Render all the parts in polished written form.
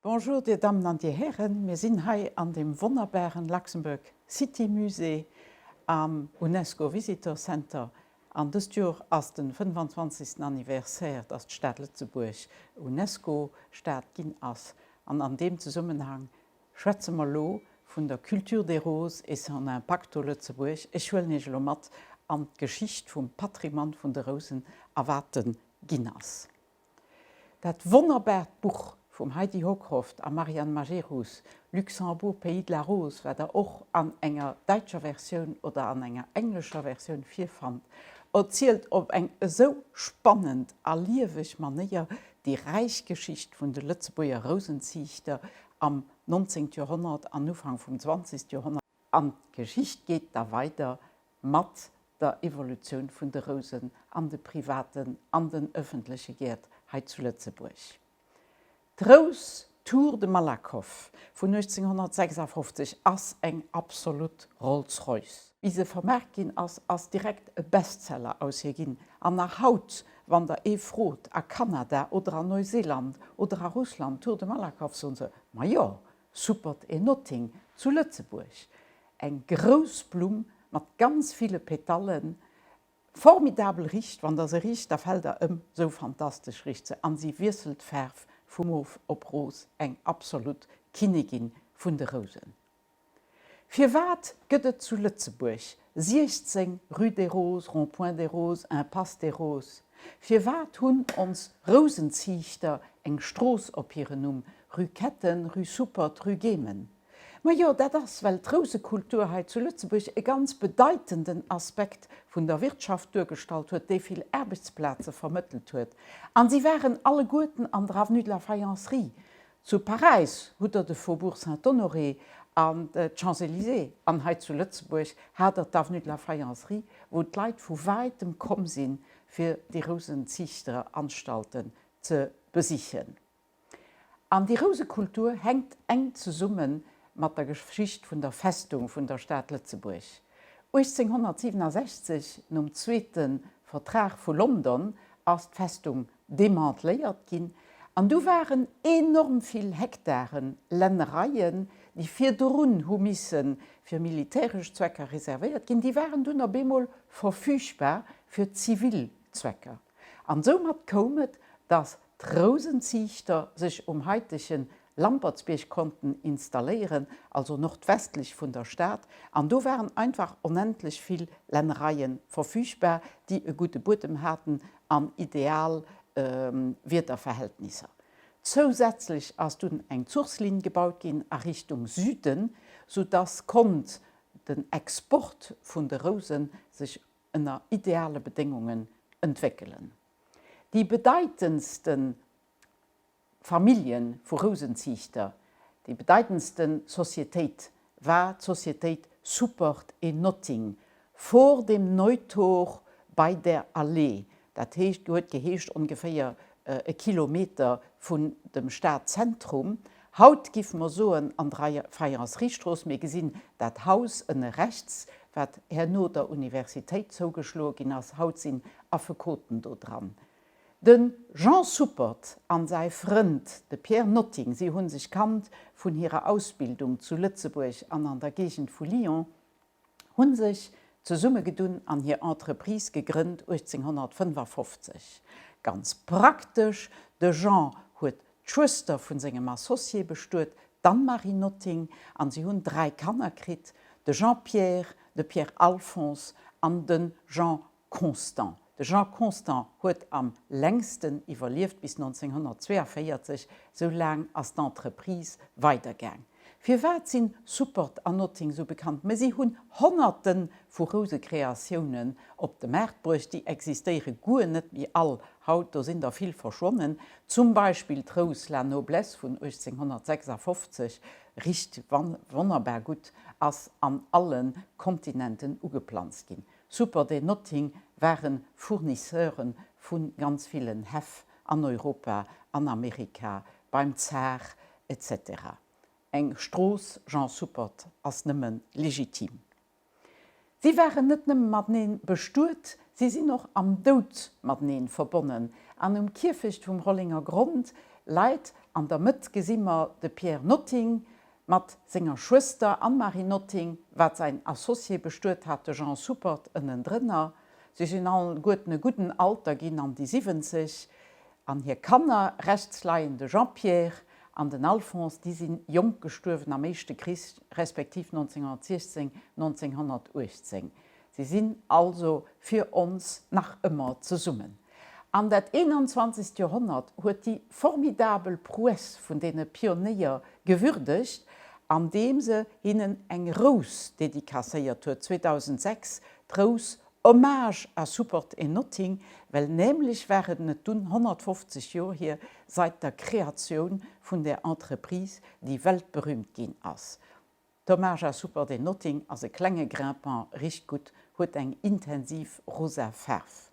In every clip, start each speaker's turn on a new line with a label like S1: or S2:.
S1: Bonjour Dir Dammen an Dir Hären, mir sinn hei an dem wonnerbaren Luxembourg City Musée am Unesco Visitor Center an dëst Joer ass den 25. Anniversaire, dass d'Stad Lëtzebuerg Unesco Stad ginn ass an an deem Zesummenhang schwätze mer elo vun der Culture des Roses et son impact au Lëtzebuerg. Ech huelen Iech elo mat an d'Geschicht vum Patrimoine vun de Rousen a wat en ginn ass. Dat wonnerbaart Buch vum Heidi Hocroft a Marianne Majerus, Luxembourg, pays de la rose, wat der och an enger däitscher Versioun oder an enger englescher Versioun virfannt, erzielt op eng esou spannend a lieweg Manéier déi räich Geschicht vun de Lëtzebuerger Rousenziichter am 19. Joerhonnert an Ufank vum 20. Joerhonnert. An d'Geschicht geet da weider mat der Evolutioun vun de Rousen an de privaten an den ëffentleche Gäert hei zu Lëtzebuerg. D'Rous Tour de Malakoff vun 1856 ass eng absolut Rolls-Royce. Wéi se vermaart ginn ass, ass direkt e Bestseller aus hir ginn an nach haut, wann der ee frot a Kanada oder an Neuseeland oder a Russland, Tour de Malakoff, soen se, Majo, Suppert et Notting zu Lëtzebuerg. Eng grouss Blumm mat ganz ville Petallen, formidabel richt, wann der se richt, da fällt der ëm, sou fantastesch richt se an si wiesselt d'Faarf vu mof op ros, eng absolut Kinnigin vun de Rousen. Firwat gëtt et zu Lëtzebuerg 16 Rue des Roses, Rond-point des Roses, Impasse des Roses? Firwat hunn ons Rousenziichter eng Strooss op hiren Numm, Rue Ketten, Rue Suppert, Rue Gemen? Majo, dat ass, well d'Rousekultur hei zu Lëtzebuerg e ganz bedeitenden Aspekt vun der Wirtschaft duergestallt huet, déi vill Aarbechtsplaze vermëttelt huet. An si waren alleguerten an der Avenue de la Faïencerie, Zu Paräis hutt der de Faubourg Saint-Honoré an d'Champs-Élysées an hei zu Lëtzebuerg hat der d'Avenue de la Faïencerie, wou d'Leit vu wäitem komm sinn, fir déi Rousenziichteranstalten ze besichen. An déi Rousekultur hänkt enk zesumme mat der Geschicht vun der Festung vun der Stad Lëtzebuerg. 1867, nom zweete Vertrag vu London, ass d'Festung demanteléiert ginn an du waren enorm vill Hektaren Lännereien, déi virdrun hu misse fir militäresch Zwecker reservéiert ginn, déi waren dunn op eemol verfügbar fir zivil Zwecker. An soumat koum et, dass d'Rousenziichter sech um haitege Lampertsbierg konnten installéieren, also nordwestlech vun der Stad, an do waren einfach onendlech vill Lännereie verfügbar, déi e gudde Buedem haten an ideal Wiederverhältnisser. Zousätzlech ass dunn eng Zuchslinn gebaut ginn a Richtung Süden, sou dass konnt den Export vun de Rousen sech ënner ideale Bedéngungen entwéckelen. Déi bedeitendste Famillje vu Rousenziichter, déi bedeitendste Societéit war d'Societéit Suppert et Notting, vor dem Neutor bei der Allee, dat heescht, huet geheescht ongeféier e Kilometer vun dem Stadzentrum. Haut giffe mer soen an der Faïenceriestrooss. Mir gesinn dat Haus ënne rechts, wat herno der Universitéit zougeschloe ginn ass. Haut sinn Affekoten do dran. De Jean Suppert an säi Frënd, de Pierre Notting, si hu sech kannt vun hirer Ausbildung zu Lëtzebuerg an an der Géigend vu Lyon, hu sech zesummegedunn an hir Entreprise gegrënnt 1855. Ganz praktesch, de Jean huet d'Schwëster vun sengem Associé bestuet, d'Anne-Marie Notting, an si hunn 3 Kanner kritt, de Jean-Pierre, de Pierre-Alphonse an de Jean Constant. De Jean Constant huet am längsten iwwerlieft, bis 1942, sou laang ass d'Entreprise weidergaang. Firwat sinn Suppert an Notting sou bekannt? Mä si hunn Honnerte vu Rousekreatiounen op de Maart bruecht, déi existéiere guer net méi all haut, do sinn der vill verschwonnen. Zum Beispill d'Rous La Noblesse vun 1856 richt wonnerbar gutt, ass an alle Kontinenten ugeplanzt ginn. Super de Notting waren Fournisseure vu ganz villen Häff an Europa, an Amerika, beim Zar, etc. Eng Strooss Jean Suppert ass nëmme legitim. Si waren net nëmme mateneen bestuet, si sinn och am Doud mateneen verbonnen an um Kierfecht vum Rollenger Grond leit. An der Mëtt gesi mer de Pierre Notting mat senger Schwëster Anne-Marie Notting, wat säin Associé bestuet hat, de Jean Suppert ënnendrënner. Si sinn alleguerten e gudden Alter ginn, an déi 70. An hir Kanner, rechts leien de Jean-Pierre an den Alphonse, déi sinn jonk gestuerwen am Éischte Krich, respektiv 1916, 1918. Si sinn also fir ons nach ëmmer zesummen. An dat 21. Joerhonnert huet déi formidabel Prouesse vun deene Pionéier gewürdegt, andeem se hinnen eng Rous dedicacéiert huet, 2006 d'Rous Hommage à Support et Notting, well nämlech waren et dunn 150 Joer hier seit der Kreatioun vun där Entreprise, déi weltberühmt ginn ass. D'Hommage à Support et Notting ass e klenge Grimpant, richt gutt, huet eng intensiv rosa Faarf.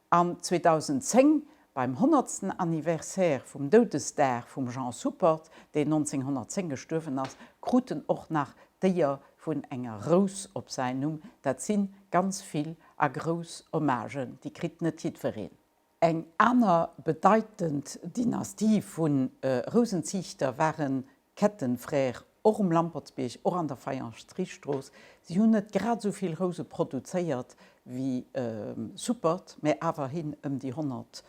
S1: An 2010, beim honnertsten Anniversaire vum Doudesdag vum Jean Support, deen 1910 gestuerwen ass, krut en och nach d'Éier vun enger Rous op säin Numm. Dat si ganz vill a grouss Hommagen, déi kritt net jiddwereen. Eng aner bedeitend Dynastie vu Rousenziichter waren d'Kettenfrères, och um Lampertsbierg, och an der Faïenceriestrooss. Si hunn net grad esou vill Rouse produzéiert wéi Suppert, mä awerhin ëm déi 100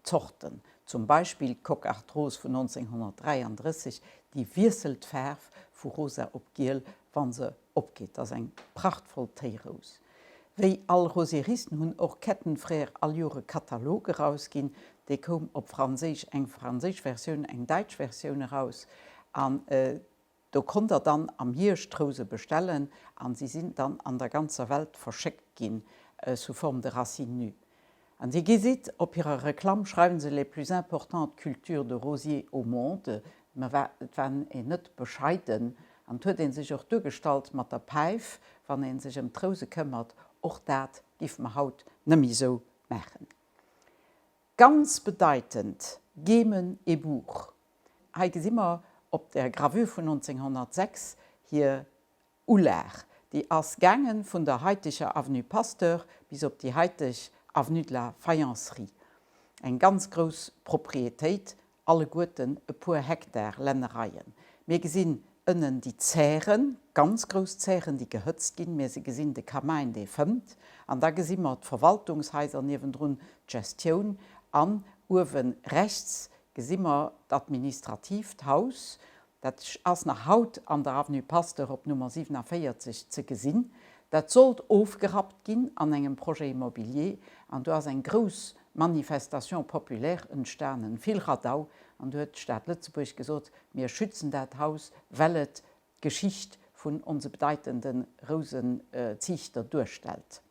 S1: Zorten. Zum Beispill d'Coquartrose vun 1933, déi wiesselt d'Faarf vu rosa op giel, wa se opgeet. Dat ass eng prachtvoll Téirous. Wéi all Rosieristen hunn och Kettenfrères all Joer e Katalog erausginn. Dee koum op Franséisch, eng franséisch Versioun, eng däitsch Versioun eraus. An do konnt der dann am Hierscht d'Rouse bestellen an si sinn dann an der ganzer Welt verschéckt ginn, sous forme de racines nues. An Dir gesitt, op hirer Reklamm schreiwen se les plus importantes cultures de rosiers au monde. Mä war, et war een net bescheiden an et huet ee sech och duergestallt mat der Päif, wann ee sech ëm d'Rouse këmmert. Och dat giff mer haut nëmmi sou maachen. Ganz bedeitend, Gemen et Bourg. Hei gesi mer op der Gravure vun 1906 hir Ulag, déi ass gaange vun der haiteger Avenue Pasteur bis op déi haiteg Avenue de la Faïencerie. Eng ganz grouss Propriétéit, alleguerten e puer Hektar Lännereien. Mir gesinn ënnen déi Zären, ganz grouss Zären, déi gehëtzt ginn. Mir gesinn de Kamäin, dee fëmmt. An da gesi mer d'Verwaltungshaiser niewendrun, d'Gestioun. An uewe rechts gesi mer d'administratiivt Haus, Dat ass nach haut an der Avenue Pasteur op Nummer 47 ze gesinn. Dat sollt ofgerappt ginn an engem Projet immobilier an do ass eng grouss Manifestation populaire entstanen, vill Radau an do huet d'Stad Lëtzebuerg gesot, mir schützen dat Haus, well et d'Geschicht vun onse bedeitende Rousenziichter duerstellt.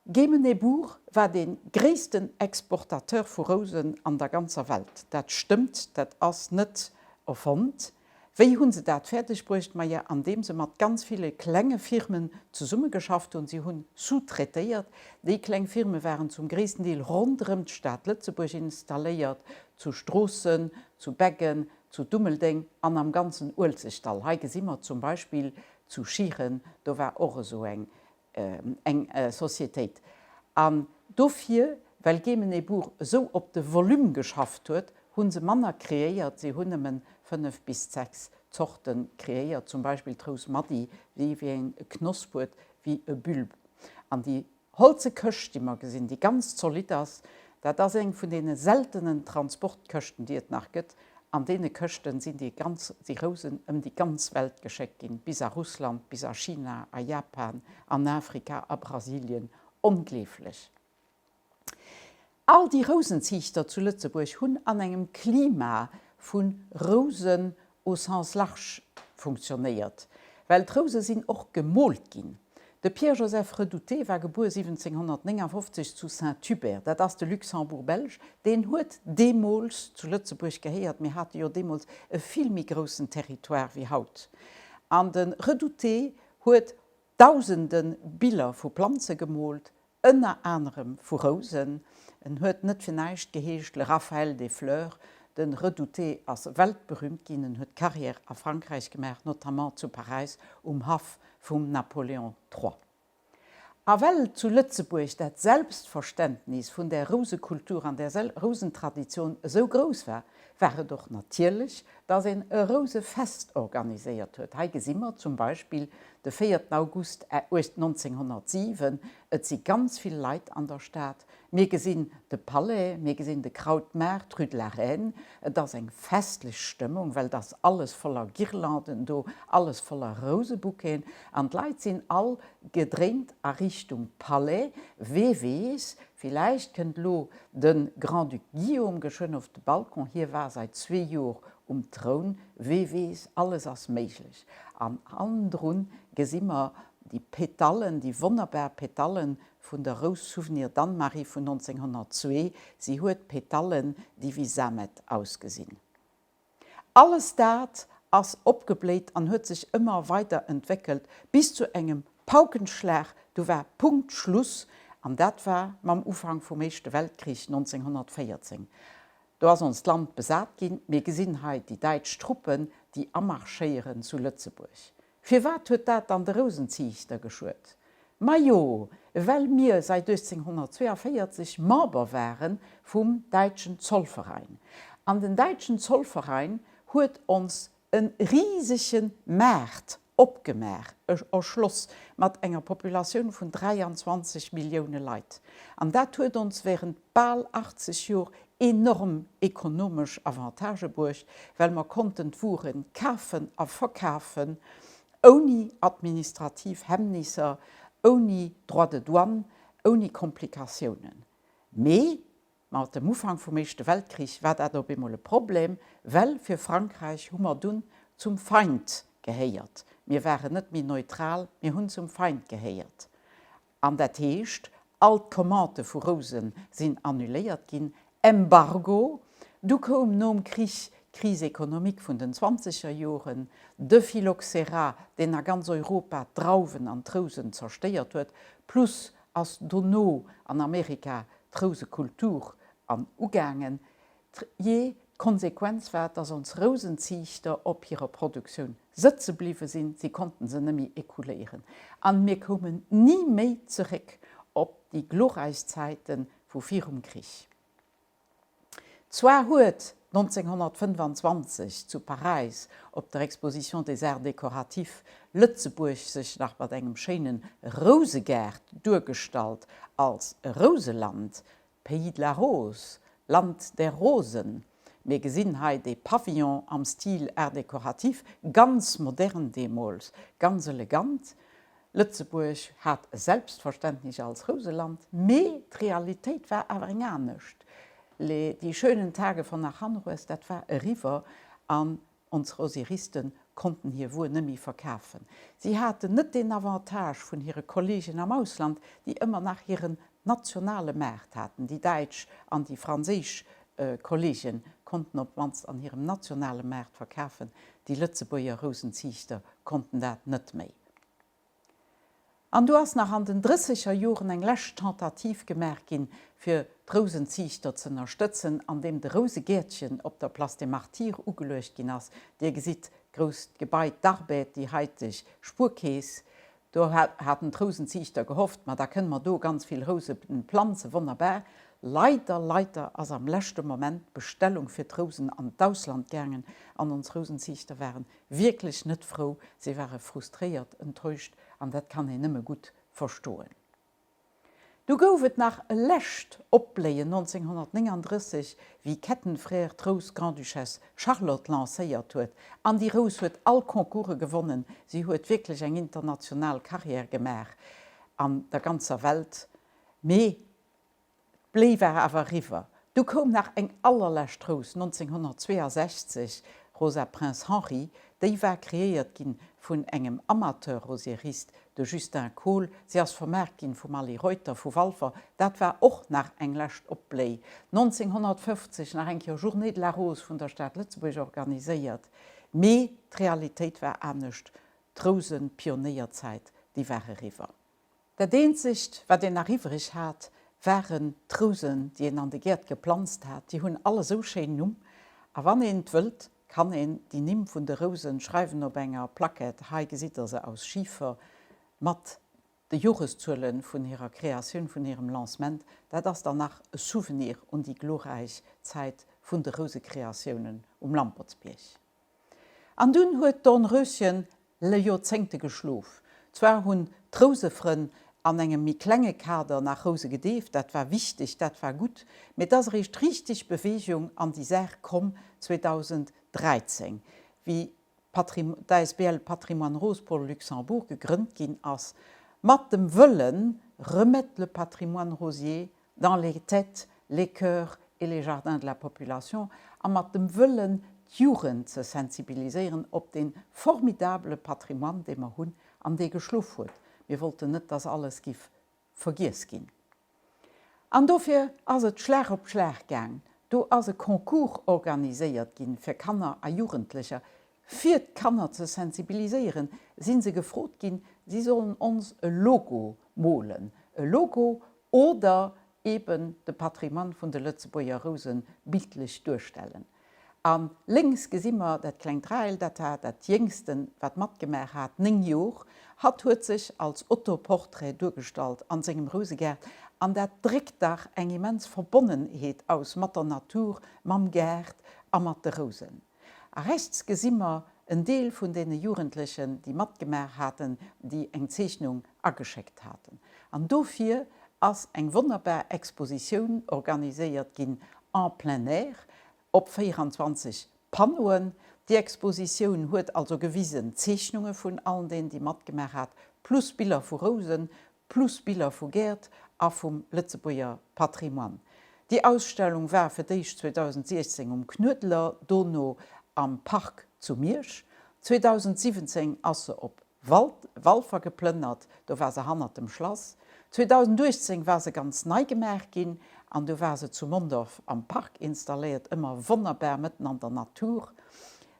S1: Gemenebourg war dee gréissten Exportateur vu Rousen an der ganzer Welt. Dat stëmmt, dat ass net erfonnt. Wéi hu se dat fäerdeg bruecht? Maja, andeem se mat ganz ville klenge Firmen zesummegeschafft hunn. Si hunn sous-traitéiert. Déi kleng Firme waren zum gréissten Deel ronderëm d'Stad Lëtzebuerg installéiert, zu Stroossen, zu Beggen, zu Dummeldeng an am ganzen Uelzechtdall. Hei gesi mer zum Beispill zu Schieren, do war och esou eng eng Sociétéit. An dofir, well Gemenebourg esou op de Volume geschafft huet, hu se manner kreéiert. Si hunn nëmmen 5 bis 6 Zorte kreéiert, zum Beispill d'Rous Maddy, déi wéi eng Knosp huet, wéi e Bulbe. An déi Holze Këscht, déi mer gesinn, déi ganz zolidd ass, dat ass eng vun deene seltenen Transportkëschten, déi et nach gëtt. An deene Këschten sinn déi ganz, déi Rousen ëm déi ganz Welt geschéckt ginn, bis a Russland, bis a China, a Japan, an Afrika, a Brasilien. Ongleeflech! All déi Rousenziichter zu Lëtzebuerg hunn an engem Klima vu Rousen au sens large funktionéiert, well d'Rouse sinn och gemoolt ginn. De Pierre-Joseph Redouté war gebuer 1759 zu Saint-Hubert, dat ass de Luxembourg belge, deen huet deemools zu Lëtzebuerg gehéiert, mir hate jo deemools e vill méi groussen Territoire wéi haut, an de Redouté huet Dausende Biller vu Planze gemoolt, ënner anerem vu Rousen. En huet net fir näischt geheescht Le Raphaël des fleurs. De Redouté ass weltberüümt ginn, en huet Carrière a Frankräich gemaach, notamment zu Paräis um Haff vum Napoléon I. A well zu Lëtzebuerg dat Selbstverständnis vun där Rousekultur an där Rousentraditioun esou grouss war, war et och natierlech, dass een e Rousefest organiséiert huet. Hei gesi mer zum Beispill de véierten August 1907. Et si ganz vill Leit an der Stad. Mir gesinn de Palais, mir gesinn de Krautmaart, d'Rue de la Reine. Et ass eng festlech Stëmmung, well et ass alles voller Guirlanden do, alles voller Rousebouqueten an d'Leit sinn all gedréint a Richtung Palais. Wee weess, villäicht kënnt elo de Grand-Duc Guillaume geschwënn op de Balcon, hie war seit zwee Jor um Troun, wee weess, alles ass méiglech. An hannendrun gesi mer déi Petallen, déi wonnerbar Petallen vun der Rous Souvenir d'Anne-Marie vun 1902, si huet Petallen, déi wéi Samet ausgesinn. Alles dat ass opgebléit an huet sech ëmmer weider entwéckelt, bis zu engem Paukenschlag, du war Punkt Schluss, an dat war mam Ufank vum Éischte Weltkrich 1914. Do ass onst Land besat ginn. Mir gesinn hei déi däitsch Truppen, déi amarschéieren zu Lëtzebuerg. Firwat huet dat dann de Rousenziichter geschuet? Majo, well mir seit 1842 Member ware vum däitschen Zollverein. An den däitschen Zollverein huet ons e risege Maart opgemaach, erschloss, mat enger Populatioun vun 23 Millioune Leit. An dat huet ons während bal 80 Jor enorm ekonomesch Avantagë bruecht, well mer konnten d'Wuere kafen a verkafen ouni administrativ Hemmnisser, ouni Droits de douane, ouni Komplikatiounen. Mee mat dem Ufank vum Éischte Weltkrich war dat op eemol e Problem, well fir Frankräich hu mer dunn zum Feind gehéiert. Mir waren net méi neutral, mir hunn zum Feind gehéiert. An dat heescht, all d'Commandë vu Rouse sinn annuléiert ginn, Embargo. Du koum nom Krich d'Crise économique vun den zwanzeger Joren, de Phylloxera, deen a ganz Europa d'Drauwen an d'Rousen zerstéiert huet, plus ass dono an Amerika d'Rousekultur an ugaangen. Jee, d'Konsequenz war, dass ons Rousenziichter op hirer Produktioun sëtze bliwwe sinn, si konnten se nëmmi écouléieren an mir koumen ni méi zeréck op déi glorreich Zäite vu virum Krich. Zwar huet 1925 zu Paräis op der Exposition des Arts décoratifs Lëtzebuerg sech nach mat engem schéine Rousegaart duergestallt als Rouseland, Pays de la Rose, Land der Rosen. Mir gesinn hei dee Pavillon am Stil Art décoratif, ganz modern deemools, ganz elegant. Lëtzebuerg hat e Selbstverständnis als Rouseland, mee d'Realitéit war awer eng anescht. Les, die schönen Tage von Achanrues, dat war eriwwer an Ons Rosieristen konnten hir Wuer nëmmi verkafen. Si haten net deen Avantage vun hire Kollegen am Ausland, déi ëmmer nach hiren nationale Maart haten. Déi däitsch an déi franséisch Kollege konnten op d'mannst an hirem nationale Maart verkafen, déi Lëtzebuerger Rousenziichter konnten dat net méi. An du ass nach an den drësseger Joren eng lescht Tentative gemaach ginn, fir d'Rousenziichter z'ënnerstëtzen, andeem de Rousegäertchen op der Place des Martyrs ugeluecht ginn ass. Dir gesitt d'grousst Gebai, d'Arbed, déi haiteg Spuerkeess. Do haten d'Rousenziichter gehofft, ma da kënne mer do ganz vill Rouse planzen, wonnerbar. Leider, leider ass am leschte Moment d'Bestellung fir d'Rousen an d'Ausland gaangen an ons Rousenziichter waren Wierklech net frou, si ware frustréiert, enttäuscht an dat kann een nëmme gutt verstoen. Du gouf et nach e lescht Opbléien 1939, wéi Kettenfrères d'Rous Grande-Duchesse Charlotte lancéiert huet an déi Rous huet all Concourse gewonnen, si huet wierklech eng international Carrière gemaach an der ganzer Welt. Mee D'Bléi war awer eriwwer. Du koum nach eng allerlescht Rous, 1962, Rosa Prince Henri. Déi war kreéiert ginn vun engem Amateur-Rosierist, de Justin Kohl. Si ass vermaart ginn vum Aly Reuter vu Walfer. Dat war och nach eng lescht Opbléi. 1950 nach eng Kéier Journée de la Rose vun der Stad Lëtzebuerg organiséiert. Mee d'Realitéit war anescht, d'Rousen-Pionéierzäit, déi war eriwwer. Dat eenzegt, wat een nach iwwreg hat, waren d'Rousen, déi een an de Gäert geplanzt hat. Déi hunn all esou schéin Numm. A wann een et wëllt, kann een déi Nimm vun de Rousen schreiwen op enger Plaquette, hei gesitt der se aus Schifer, mat. de Joreszuele vun hirer Kreatioun, vun hirem Lancement, dat ass dann nach e Souvenir un déi glorräich Zäit vun de Rousekreatiounen um Lampertsbierg. An dunn huet d'Dornröschen Joerzéngte geschlof. Zwar hunn d'Rousefrënn an engem méi klenge Kader nach Rouse gedeeft, dat war wichteg, dat war gutt, mee et ass eréischt richteg Beweegung an déi Saach komm 2013, wéi d'ASBL Patrimoine Rose pour le Luxembourg gegrënnt ginn ass, mat dem Wëllen, remettre le patrimoine rosier dans les têtes, les cœurs et les jardins de la population a mat dem Wëllen, d'Jugend ze sensibiliséieren op dee formidabele Patrimoine, dee mer hunn an dee geschlof huet. Mir wollten net, dass alles giff vergiess ginn. An dofir ass et Schlag op Schlag gaang. Do ass e Concours organiséiert ginn fir Kanner a Jugendlecher. Fir d'Kanner ze sensibiliséieren, si se gefrot ginn, si sollen ons e Logo molen, e Logo oder eben de Patrimoine vun de Lëtzebuerger Rousen bildlech duerstellen. A lénks gesi mer dat klengt Raël, dat war dat Jéngsten, wat matgemaach hat, 9 Jor. Hatt huet sech als Autoportrait duergestallt an sengem Rousegaart, an dat dréckt dach eng immens Verbonnenheet aus mat der Natur, mam Gaart a mat de Rousen. A rechts gesi mer en Deel vun deene Jugendlechen, déi matgemaach haten, déi eng Zeechnung ageschéckt haten. An dofir ass eng wonnerbar Expositioun organiséiert ginn en plein air op 24 Panneauen. Déi Expositioun huet also gewisen Zeechnunge vun allen deenen, déi matgemaach hat, plus Biller vu Rousen, plus Biller vu Gäert a vum Lëtzebuerger Patrimoine. Déi Ausstellung war fir d'éischt 2016 um Knuedler, dono am Park zu Miersch. 2017 ass se op Walfer geplënnert, do war se hannert dem Schlass. 2018 war se ganz nei gemaach ginn an du war se zu Mondorf am Park installéiert, ëmmer wonnerbar mëtten an der Natur.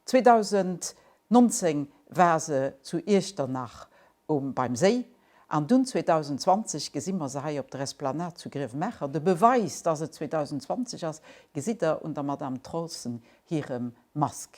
S1: 2019 war se zu Iechternach um beim Séi an dunn 2020 gesi mer se hei op der Esplanade zu Grevenmacher. De Beweis, dass et 2020 ass, gesitt der un der Madame Troelsen hirem Mask.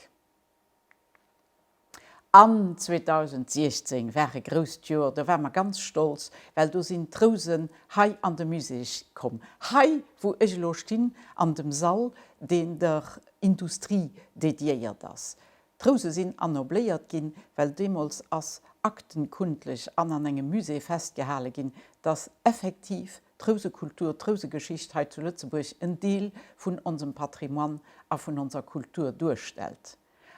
S1: An 2016 war e grousst Joer, do ware mer ganz stolz, well do sinn d'Rousen hei an de Musée komm. Hei, wou ech elo stinn, an dem Sall, deen der Industrie dediéiert ass. D'Rouse sinn annobléiert ginn, well deemools ass aktenkundlech an an engem Musée festgehale ginn, dass effektiv d'Rousekultur, d'Rousegeschicht hei zu Lëtzebuerg en Deel vun onsem Patrimoine a vun onser Kultur duerstellt.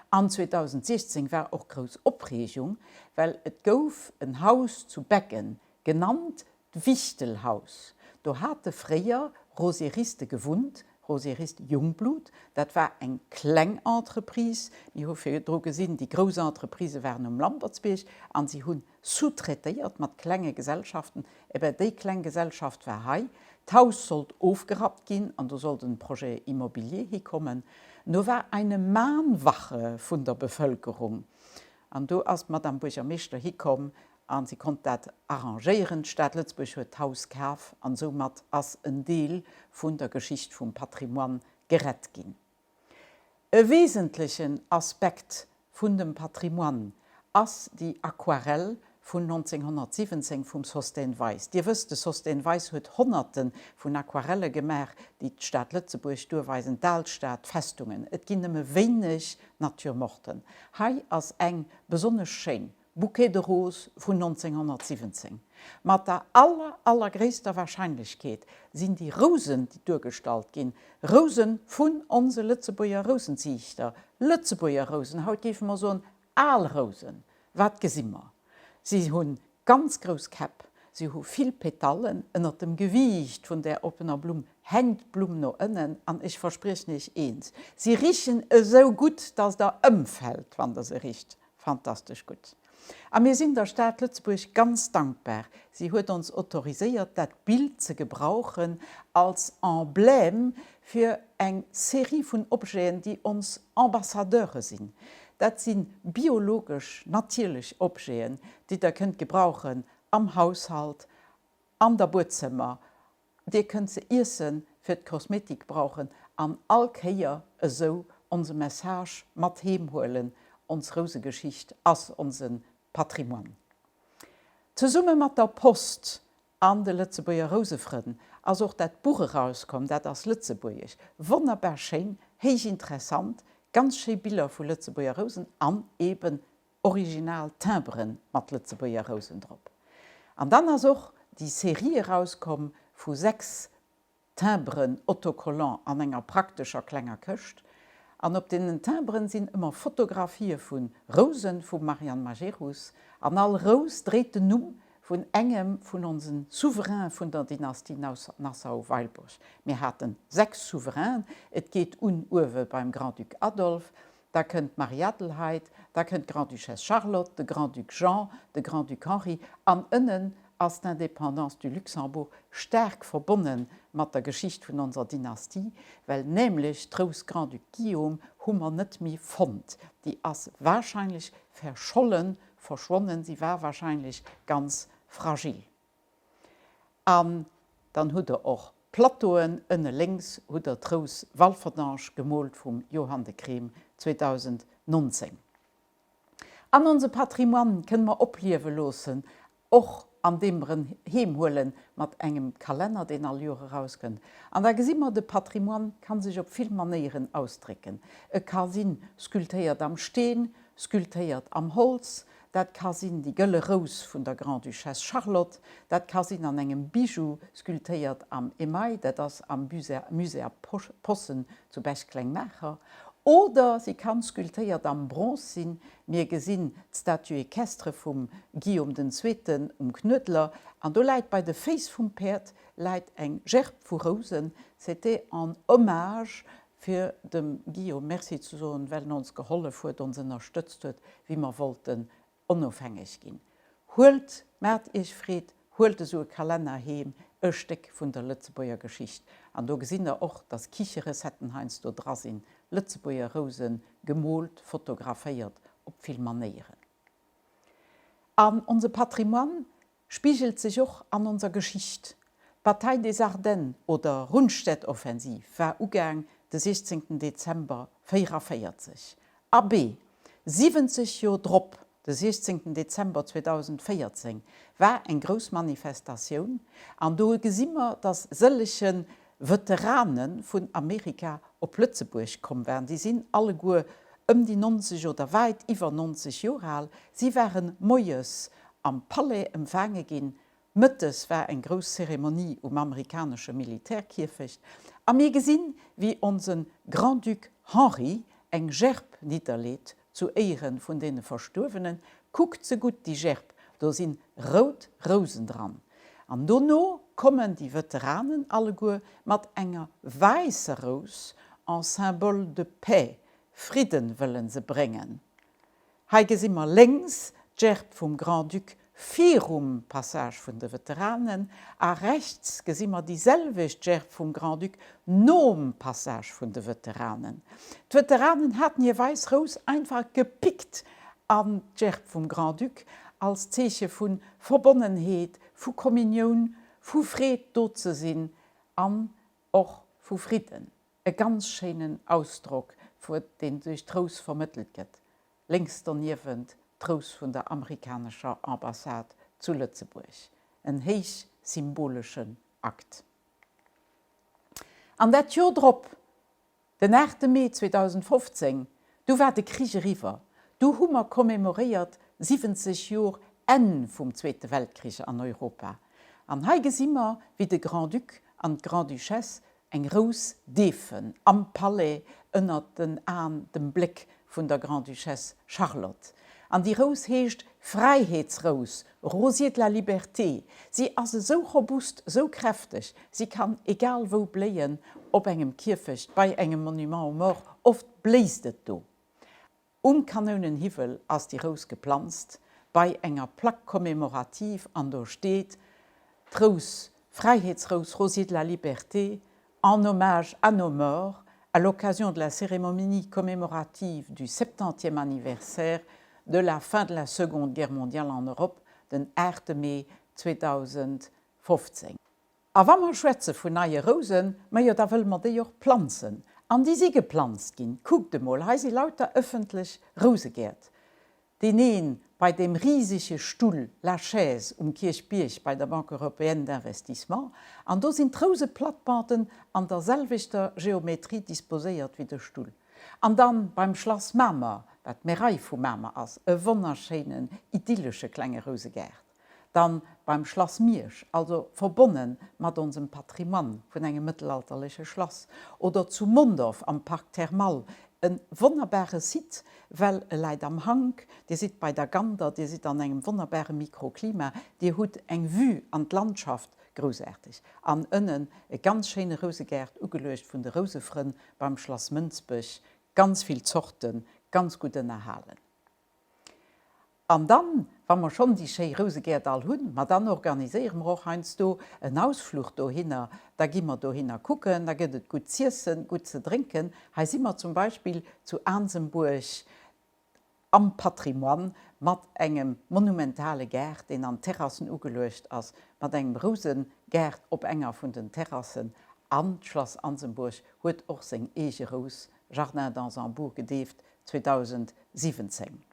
S1: An 2016 war och grouss Opreegung, well et gouf en Haus zu Beggen, genannt D'Wichtelhaus, do hate fréier Rosieriste gewunnt, Rosierist Jungblut, dat war eng kleng Entreprise. Mir hu virdru gesinn, déi grouss Entreprisë waren um Lampertsbierg an si hu sous-traitéiert mat klenge Gesellschaften. Eh ben, déi kleng Gesellschaft war hei. D'Haus sollt ofgerappt ginn an do sollt en Projet immobilier hikommen. No war eine Mahnwache vun der Bevëlkerung an do ass d'Madame Buergermeeschter hikomm A si konnt dat arrangéieren. D'Stad Lëtzebuerg huet d'Haus kaf an soumat ass en Deel vun der Geschicht vum Patrimoine gerett ginn. E wesentlechen Aspekt vun dem Patrimoine ass déi Aquarell vun 1917 vum Sosthène Weis. Dir wësst, de Sosthène Weis huet Honnerte vun Aquarelle gemaach, déi d'Stad Lëtzebuerg duerweisen, d'Alstad, d'Festungen. Et ginn nëmme wéineg Nature morten. Hei ass eng besonnesch schéin. Bouquet de roses vun 1917. Mat der aller, allergréisster Wahrscheinlechkeet sinn déi Rousen, déi duergestallt ginn, Rouse vun onse Lëtzebuerger Rousenziichter, Lëtzebuerger Rousen, haut géife mer soen al Rousen. Wat gesi mer? Si hu ganz grouss Käpp, si hu vill Petallen, ënnert dem Gewiicht vun där oppener Blumm hänkt d'Blumm no ënnen an ech verspriechen iech eent, si richen esou gutt, dass der ëmfält, wann der se richt. Fantastesch gutt. A mir sinn der Stad Lëtzebuerg ganz dankbar, si huet ons autoriséiert, dat Bild ze gebrauchen als Emblème fir eng Serie vun Objeten, déi ons Ambassadeure sinn. Dat si biologesch, natierlech Objeten, déi Der kënnt gebrauchen am Haushalt, an der Buedzëmmer, Dir kënnt se iessen, fir d'Kosmetik brauchen an all Kéier esou onse Message mat heem huelen, Ons Rousegeschicht ass onse Patrimoine. Zesumme mat der Post an de Lëtzebuerger Rousefrënn ass och dat Buch erauskomm, dat ass lëtzebuergesch, wonnerbar schéin, héich interessant, ganz schéi Biller vu Lëtzebuerger Rousen an eben original Timberen mat Lëtzebuerger Rousen drop. An dann ass och déi Serie erauskomm vu 6 Timberen Autocollant an enger praktescher klenger Këscht. An op deenen Timberen sinn ëmmer Fotografië vu Rousen vum Marianne Majerus. An all Rous dréit den Numm vun engem vun onsen Souverainen vun der Dynastie Nassau-Weilburg. Mir haten 6 Souverainen. Et geet un uewe beim Grand-Duc Adolphe, Da kënnt d'Marie-Adelheid, da kënnt d'Grande-Duchesse Charlotte, de Grand-Duc Jean, de Grand-Duc Henri an ënnen ass d'Indépendance du Luxembourg staark verbonne mat der Geschicht vun onser Dynastie, well nämlech d'Rous Grand-Duc Guillaume hu mer net méi fonnt. Déi ass wahrscheinlech verschollen, verschwonnen, si war wahrscheinlech ganz fragil. An dann hutt der och Plateauen, ënne lénks hutt der d'Rous Walferdange, gemoolt vum Johann de Crem 2019. An onse Patrimoine kënne mer opliewe loossen, och andeem mer en heem huele mat engem Kalenner, deen all Joer erauskënnt. An da gesi mer, de Patrimoine ka sech op vill Manéieren ausdrécken. E ka sinn sculptéiert am Steen, sculptéiert am Holz, Dat ka sinn déi gëlle Rous vun der Grande-Duchesse Charlotte, dat ka sinn an engem Bijou sculptéiert am Email, dat ass am Musée A Possen zu Bech-Klengmaacher, oder si kann sculptéiert am Bronze sinn, mir gesinn d'Statue équestre vum Guillaume den Zweeten um Knuedler, an do läit bei de Féiss vum Päerd läit eng Gerbe vu Rousen, c'était en hommage fir dem Guillaume Merci ze soen, well en ons gehollef huet, ons ënnerstëtzt huet, wéi mer wollten onofhängeg ginn. Huelt, maacht Iech Freed, huelt esou e Kalenner heem, e Stéck vun der Lëtzebuerger Geschicht. An do gesinn der och, dass Kicherecetten heiansdo dra sinn, Lëtzebuerger Rousen, gemoolt, fotograféiert, op vill Manéieren. An onse Patrimoine spigelt sech och an onser Geschicht. D'Bataille des Ardennes oder Rundstedt-Offensiv war ugaang de 16 Dezember 44. Abee, 70 Jor drop, de 16 Dezember 2014, war eng grouss Manifestatioun an do gesi mer, dass sëllege Veterane vun Amerika op Lëtzebuerg komm waren. Déi sinn alleguer ëm déi 90 oder wäit iwwer 90 Joer al. Si ware moies am Palais empfaange ginn. Mëttes war eng grouss Zeremonie um amerikanesche Militärkierfecht a mir gesinn, wéi onse Grand-Duc Henri eng Gerb nidderleet zu Éiere vun deene Verstuerwenen. Kuckt se gutt, déi Gerb, do sinn rout Rousen dran. An dono kommen déi Veteranen alleguer mat enger wäisser Rous en symbole de paix, Fridden wëllen se bréngen. Hei gesi mer lénks d'Gerb vum Grand-Duc virum Passage vun de Veteranen a rechts gesi mer déi selwecht Gerb vum Grand-Duc nom Passage vun de Veteranen. D'Veteranen haten hir wäiss Rous einfach gepickt an d'Gerb vum Grand-Duc als Zeeche vu Verbonnenheet, vu Kommunioun, vu Freed do ze sinn an och vu Fridden. E ganz schéinen Ausdrock, deen duerch d'Rous vermëttelt gëtt. Lénks doniewent d'Rous vun der amerikanescher Ambassade zu Lëtzebuerg. En héich symboleschen Akt. An dat Jor drop, den 8 Mee 2015, du war de Krich eriwwer, du hu mer commémoréiert 70 Jor Enn vum Zweete Weltkrich an Europa. An hei gesi mer, wéi de Grand-Duc an d'Grande-Duchesse Eng Rous deefen am Palais ënnert den Aen, dem Bléck vun der Grande-Duchesse Charlotte. An déi Rous heescht Fräiheetsrous, Rosier de la Liberté. Si ass esou robust, esou kräfteg, si kann egal wou bléien, op engem Kierfecht, bei engem Monument aux morts, oft bléist et do. Um Kanounenhiwwel ass déi Rous geplanzt, bei enger Plaque commémorative, an do steet, D'Rous, Fräiheetsrous, Rosier de la Liberté, en hommage à nos morts, à l'occasion de la cérémonie commémorative du septantième anniversaire de la fin de la Seconde Guerre mondiale en Europe, den 8 Mee 2015. A wa mer schwätze vun neie Rousen, majo da wëlle mer déi och planzen. An déi si geplanzt ginn. Kuckt emol, hei si lauter ëffentlech Rousegäert. Deen een. bei deem risege Stull La Chaise um Kierchbierg bei der Banque européenne d'investissement, an do sinn d'Rouseplattbanden an der selwechter Geometrie disposéiert wéi de Stull. An dann beim Schlass Mamer, wat d'Märei vu Mamer ass, e wonnerschéinen, idyllesche klenge Rousegaart. Dann beim Schlass Miersch, also verbonne mat onsem Patrimoine vun engem mëttelalterleche Schlass. Oder zu Mondorf am Parc Thermal, e wonnerbare Site, well e läit am Hank, Dir sidd bei der Gander, Dir sidd an engem wonnerbare Mikroklima, Dir hutt eng Vue an d'Landschaft, groussaarteg. An ënnen e ganz schéine Rousegaart, ugeluecht vun de Rousefrënn beim Schlass Mënsbech, ganz vill Zorten, ganz gutt ënnerhalen. An dann, wa mer schonn déi schéi Rousegäert all hunn, ma dann organiséiere mer och heiansdo en Ausfluch dohinner, da gi mer dohinner kucken, da gëtt et gutt z'iessen, gutt ze drénken. Hei si mer zum Beispill zu Aansembuerg am Patrimoine mat engem monumentale Gaart, deen an Terrassen ugeluecht ass, mat engem Rousegaart op enger vun den Terrassen. An d'Schlass Ansembourg huet och seng eege Rous, Jardin d'Ansembourg gedeeft, 2017.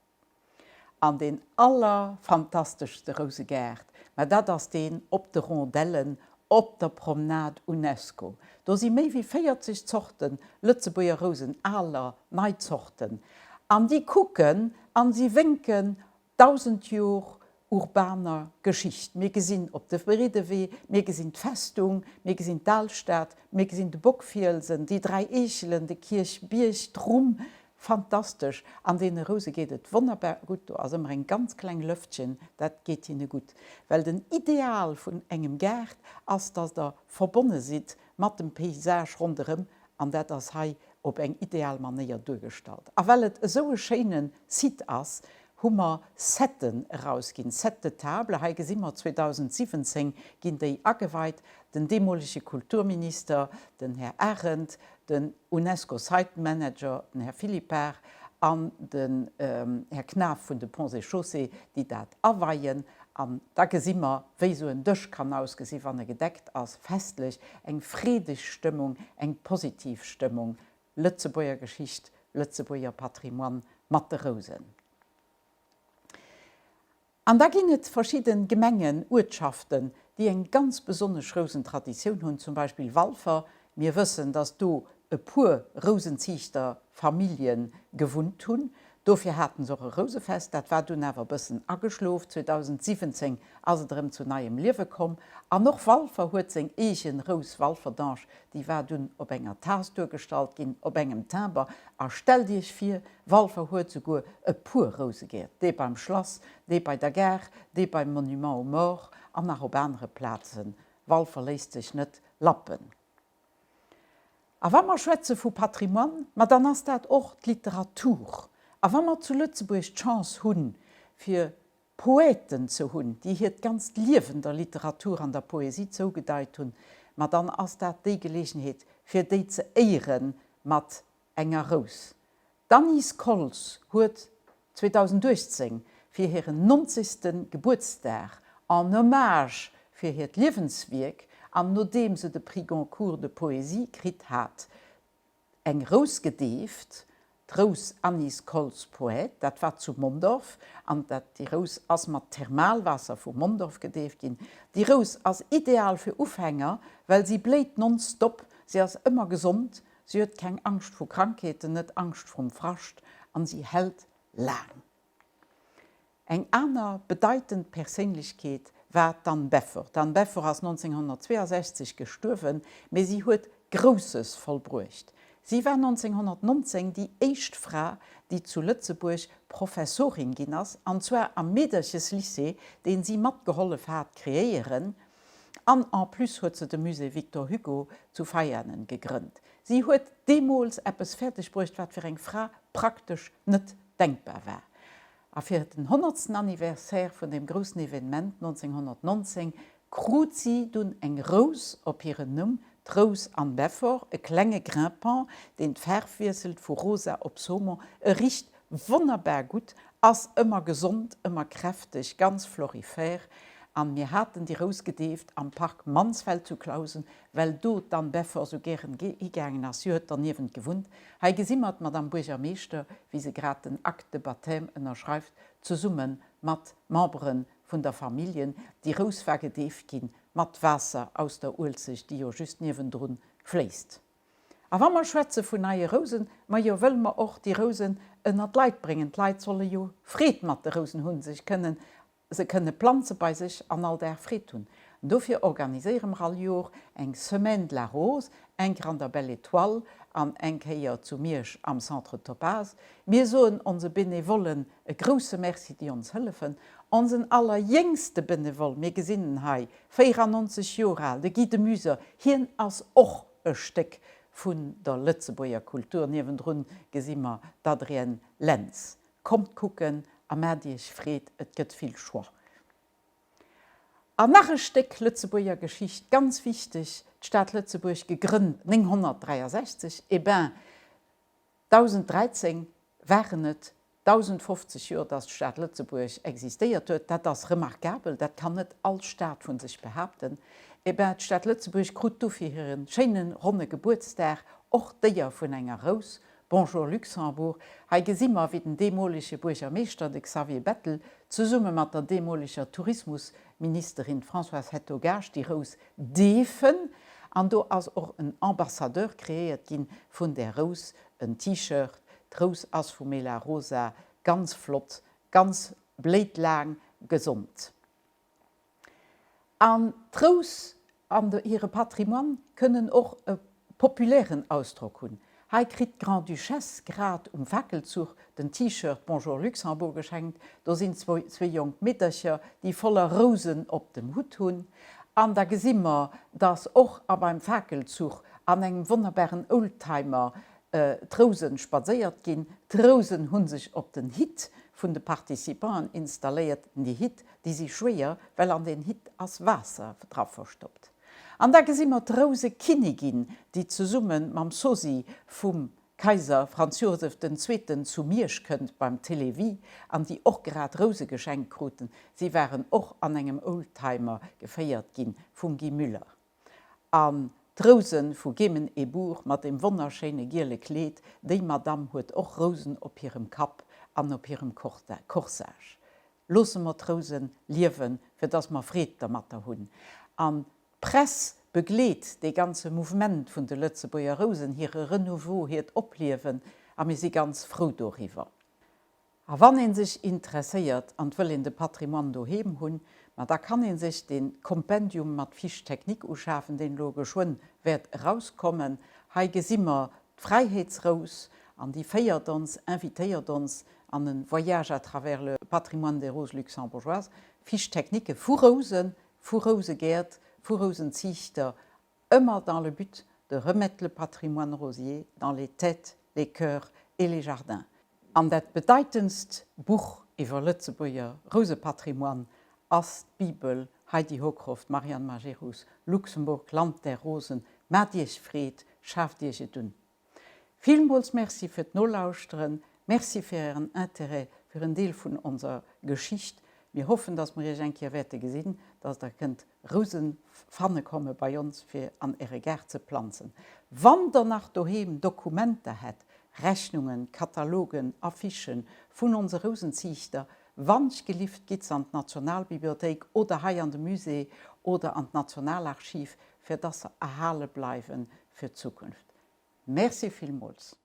S1: An deen allerfantasteschste Rousegaart, mä dat ass deen op de Rondellen op der Promenade Unesco. Do si méi wéi 40 Zorte Lëtzebuerger Rousen, aler, nei Zorten. An déi kucken an si wénken 1.000 Jor urbaner Geschicht. Mir gesinn op de Breedewee, mir gesinn d'Festung, mir gesinn d'Alstad, mir gesinn de Bockfielsen, déi 3 Eechelen, de Kierchbierg, d'Rumm. Fantastesch! An deene Rouse geet et wonnerbar gutt, do ass ëmmer eng ganz kleng Lëftchen, dat geet hinne gutt. Well den Ideal vun engem Gaart ass, dass der verbonne sidd mat dem Paysage ronderëm, an dat ass hei op eng ideal Manéier duergestallt. A well et esou e schéine Site ass, hu mer Setten erausginn, Sets de table. Hei gesi mer, 2017 ginn déi ageweit. Den deemolege Kulturminister, den Här Arendt, den Unesco Site Manager, den Här Philippart, an den Här Knaff vun de Ponts et Chaussées, déi dat aweien. An da gesi mer, wéi esou en Dësch kann ausgesi wann e gedeckt ass, festlech, eng freedeg Stëmmung, eng positiv Stëmmung. Lëtzebuerger Geschicht, Lëtzebuerger Patrimoine mat de Rousen. An da ginn et verschidde Gemengen, Uertschaften, déi eng ganz besonnesch Rousentraditioun hunn, zum Beispill Walfer. Mir wëssen, datt do e puer Rousenziichterfamillje gewunnt hunn. Dofir haten se och e Rousefest. Dat war dunn awer e bëssen ageschlof. 2017 ass et erëm zu neiem Liewe komm. An och Walfer huet seng eege Rous Walferdange. Déi war dunn op enger Taass duergestallt ginn, op engem Timber. A stellt Iech vir, Walfer huet souguer e puer Rousegäert, dee beim Schlass, dee bei der Gare, dee beim Monument aux Morts an nach op anere Plazen. Walfer léisst sech net lappen. A wa mer schwätze vu Patrimoine, ma dann ass dat och d'Literatur. A wa mer zu Lëtzebuerg d'Chance hunn, fir Poeten ze hunn, déi hiert ganzt Liewen der Literatur an der Poesie zougedeit hunn, ma dann ass dat déi Geleegenheet, fir déi ze éiere mat enger Rous. D'Anise Koltz huet 2018 fir hiren nonzegste Gebuertsdag, en hommage fir hiert Liewenswierk an nodeem se de Prix Goncourt de poésie kritt hat, eng Rous gedeeft, d'Rous Anise Koltz Poète. Dat war zu Mondorf an dat déi Rous ass mat Thermalwaasser vu Mondorf gedeeft ginn. Déi Rous ass ideal fir Ufänger, well si bléit nonstop, si ass ëmmer gesond, Si huet keng Angscht vru Krankheeten, net Angscht vrum Frascht an si hält laang. Eng aner bedeitend Perséinlechkeet war d'Anne Beffort. D'Anne Beffort ass 1962 gestuerwen, mee si huet Grousses vollbruecht. Si war 1919 déi éischt Fra, déi zu Lëtzebuerg Professorin ginn ass, an zwar am Meedercheslycée, deen si matgehollef hat kreéieren. An en plus huet se de Musée Victor Hugo zu Veianen gegrënnt. Si huet deemools eppes fäerdeg bruecht, wat fir eng Fra praktesch net denkbar war. A fir den honnertsten Anniversaire vun deem groussen Evenement 1919 krut si dunn eng Rous op hiren Numm, d'Rous Anne Beffort, e klenge Grimpant, deen d'Faarf wiesselt vu rosa op saumon. E richt Wonnerbar gutt, ass ëmmer gesond, ëmmer kräfteg, ganz florifère. An mir haten déi Rous gedeeft am Park Mansfeld zu Clausen, well do d'Anne Beffort sou gären higaangen ass. Si huet derniewent gewunnt. Hei gesi mer d'Madame Buergermeeschter, wéi se grad den Acte de baptême ënnerschreift, zesumme mat Membere vun der Familljen. Déi Rous war gedeeft gi mat Waasser aus der Uelzecht, déi jo just niewendrun fléisst. A wa mer schwätze vun neie Rousen, majo wëlle mer och déi Rousen ënner d'Leit bréngen. D'Leit solle jo Freed mat de Rousen hunn, sech kënnen, se kënne planze bei sech an all Dag Freed hunn. An dofir organiséiere mer all Jor eng Semaine de la Rose, eng Kéier an der Belle Étoile an eng Kéier zu Miersch am Centre Topaze. Mir soen onse Benevollen e grousse Merci, déi ons hëllefen. Onsen allerjéngste Benevole, mir gesinn en hei, 94 Jor al, de Guy de Muser, hien ass och E Stéck vun der Lëtzebuerger Kultur. Niewendrun gesi mer d'Adrienne Lentz. Kommt kucken a maacht iech Freed, et gëtt vill Choix. An nach e Stéck Lëtzebuerger Geschicht, ganz wichteg, d'Stad Lëtzebuerg, gegrënnt 963, eh ben, 1013 waren et 1.050 Joer, dass d'Stad Lëtzebuerg existéiert huet. Dat ass remarkabel, dat kann net all Stad vu sech behaapten. Eh ben, d'Stad Lëtzebuerg krut du fir hire schéine ronne Gebuertsdag och d'Éier vun enger Rous. Bonjour Luxembourg! Hei gesi mer, wéi den deemolege Buergermeeschter, de Xavier Bettel, zesumme mat der deemoleger Tourismusministerin Françoise Hetto-Gaasch déi Rous deefen. An do ass och en Ambassadeur kreéiert ginn vun där Rous, en T-Shirt. D'Rous ass vu Mela Rosa, ganz flott, ganz bléit laang, gesond. An d'Rous an hire Patrimoine kënnen och e populären Ausdrock hunn. Hei kritt d'Grande-Duchesse grad um Fakelzuch den T-Shirt Bonjour Luxembourg geschenkt. Do sinn zwéi jonk Meedercher, déi voller Rousen op dem Hutt hunn. An da gesi mer, dass och a beim Fakelzuch an engem wonnerbaren Oldtimer d'Rousen spadséiert ginn. D'Rousen hu sech op den Hitt vun de Participanten installéiert. Déi Hitt, déi si schwéier, well an den Hitt ass Waasser dra verstoppt. An da gesi mer d'Rousekinnigin, déi zesumme mam Sosie vum Kaiser Franz Josef den Zweeten zu Miersch kënnt beim Télévie an déi och grad Rouse geschenkt kruten. Si waren och an engem Oldtimer geféiert gi vum Guy Müller. An d'Rousen vu Gemen-et-Bourg mat deem wonnerschéine giele Kleed, déi Madame huet och Rousen op hirem Kapp an op hirem Corsage. Loosse mer d'Rousen liewen, fir dass mer Freed dermatter hunn. An d'Press begleet dee ganze Mouvement vun de Lëtzebuerger Rousen, hire Renouveau, hiert Opliewen, a mir si ganz frou doriwwer. A wann ee sech interesséiert an 't wëll een de Patrimoine doheem hunn, ma da kann ee sech dee Kompendium mat Fiche technique uschafen, deen elo geschwënn wäert erauskommen. Hei gesi mer d'Fräiheetsrous an déi féiert ons, invitéiert ons an e Voyage à travers le patrimoine des roses luxembourgeoises, Fiche technique vu Rousen, vu Rousegäert, vu Rousenziichter, ëmmer dans le but de remettre le patrimoine rosier dans les têtes, les cœurs et les jardins. An dat bedeitendst Buch iwwer Lëtzebuerger Rousepatrimoine ass d'Bibel Heidi Hocroft, Marianne Majerus, Luxemburg, Land der Rosen. Maacht Iech Freed, schaaft Iech et un. Villmools Merci fir d'Nolauschteren, Merci fir Ären Intérêt fir en Deel vun onser Geschicht. Mir hoffen, dass mer Iech eng Kéier wäerte gesinn, dass Der kënnt Rousen fanne komme bei ons fir an Äre Gaart ze planzen. Wann Der nach doheem Dokumenter hätt, Rechnungen, Katalogen, Affichen vun onse Rousenziichter, wannchgelift gitt se an d'Nationalbibliothéik oder hei an de Musée oder an d'Nationalarchiv, fir dass se erhale bleiwe fir d'Zukunft. Merci villmools.